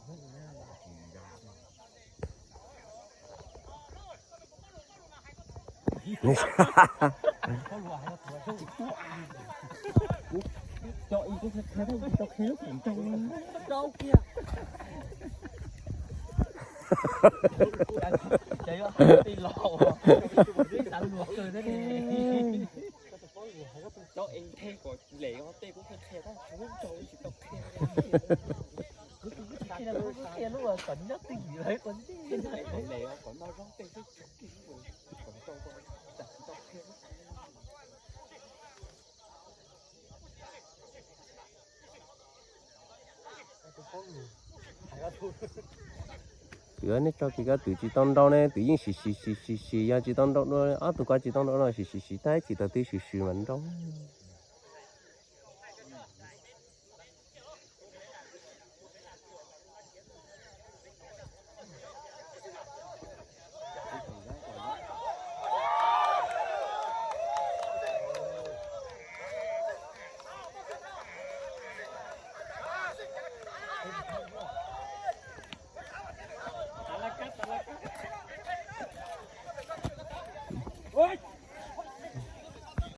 Kwv, nej tso kwv, koj twv tsis tau nrau ne, twv yeej sim sim sim sim sim, yog tsis tau nrau dua, ob tug ko tsis tau nrau no sim sim sim tag ib chim tag twb sim sim mas nrau.